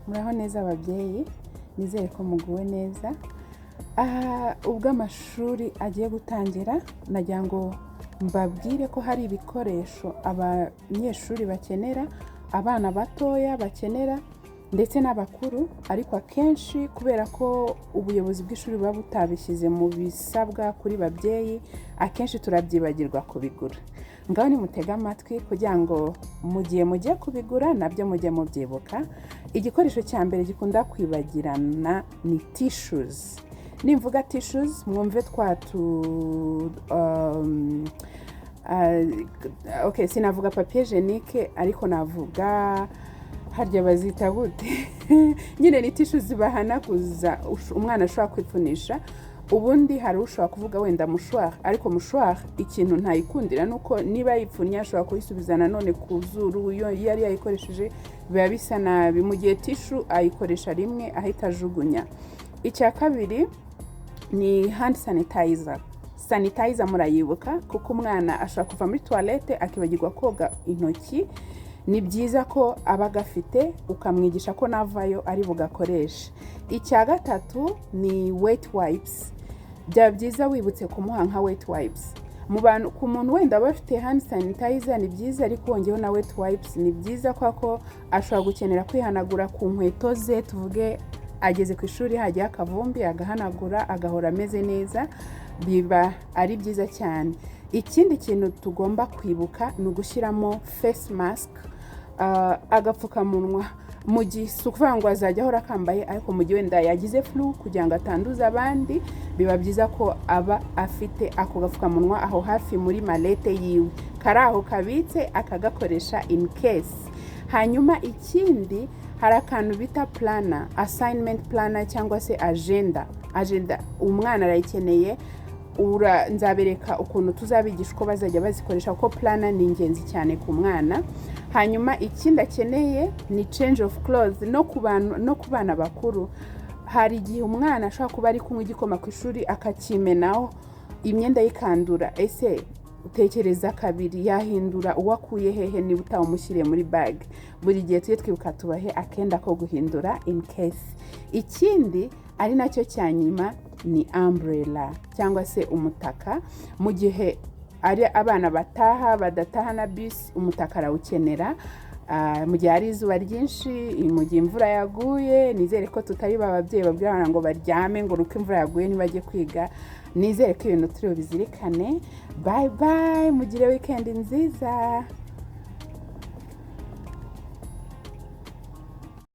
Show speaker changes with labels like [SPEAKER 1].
[SPEAKER 1] Muraho neza ababyeyi, nizere ko muguwe neza. Aha ubwo amashuri agiye gutangira, nagira ngo mbabwire ko hari ibikoresho abanyeshuri bakenera, abana batoya bakenera ndetse n'abakuru, ariko akenshi kubera ko ubuyobozi bw'ishuri buba butabishyize mu bisabwa kuri babyeyi, akenshi turabyibagirwa kubigura. Ngaho nimutege amatwi kugira ngo mu gihe mugiye kubigura nabyo mujye mubyibuka. Igikoresho cya mbere gikunda kwibagirana ni tissues. Nimvuga tissues mwumve twa tu okay, sinavuga papier hygiénique, ariko navuga, harya bazita gute? Nyine ni tissues bahanaguza, umwana ashobora kwipfunisha. Ubundi hari ushobora kuvuga wenda mouchoir, ariko mouchoir ikintu ntayikundira nuko niba yipfunnye ashobora kuyisubiza nanone ku zuru iyo yari yayikoresheje, biba bisa nabi, mu gihe tissue ayikoresha rimwe ahita ajugunya. Icya kabiri ni hand sanitizer. Sanitizer murayibuka, kuko umwana ashobora kuva muri toilette akibagirwa koga intoki. Ni byiza ko aba agafite, ukamwigisha ko navayo ari bugakoreshe. Icya gatatu ni wet wipes. Byaba byiza wibutse kumuha nka wet wipes. Mu bantu, ku muntu wenda aba afite hand sanitizer ni byiza, ariko wongeyeho na wet wipes ni byiza, kuko ashobora gukenera kwihanagura ku nkweto ze. Tuvuge ageze ku ishuri hajyaho akavumbi, agahanagura agahora ameze neza, biba ari byiza cyane. Ikindi kintu tugomba kwibuka ni ugushyiramo face mask, agapfukamunwa. Mu gihe, si ukuvuga ngo azajya ahora akambaye, ariko mu gihe wenda yagize flu, kugira ngo atanduza abandi, biba byiza ko aba afite ako gapfukamunwa aho hafi muri mallette yiwe, kari aho kabitse, akagakoresha in case. Hanyuma ikindi, hari akantu bita planner, assignment planner cyangwa se agenda. Agenda umwana arayikeneye. Nzabereka ukuntu tuzabigisha uko bazajya bazikoresha, kuko planner ni ingenzi cyane ku mwana. Hanyuma ikindi akeneye ni change of clothes. No ku bantu, no ku bana bakuru, hari igihe umwana ashobora kuba ari kunywa igikoma ku ishuri akakimenaho, imyenda yikandura. Ese utekereza kabiri, yahindura uwo akuye hehe niba utawumushyiriye muri bag? Buri gihe tujye twibuka tubahe akenda ko guhindura in case. Ikindi ari nacyo cya nyuma ni umbrella cyangwa se umutaka. Mu gihe ari abana bataha, badataha na bisi, umutaka arawukenera. Mu gihe hari izuba ryinshi, mu gihe imvura yaguye. Nizere ko tutari ba babyeyi babwira abana ngo baryame ngo nuko imvura yaguye ntibajye kwiga. Nizere ko ibintu turi bubizirikane. Bye bye, mugire weekend nziza.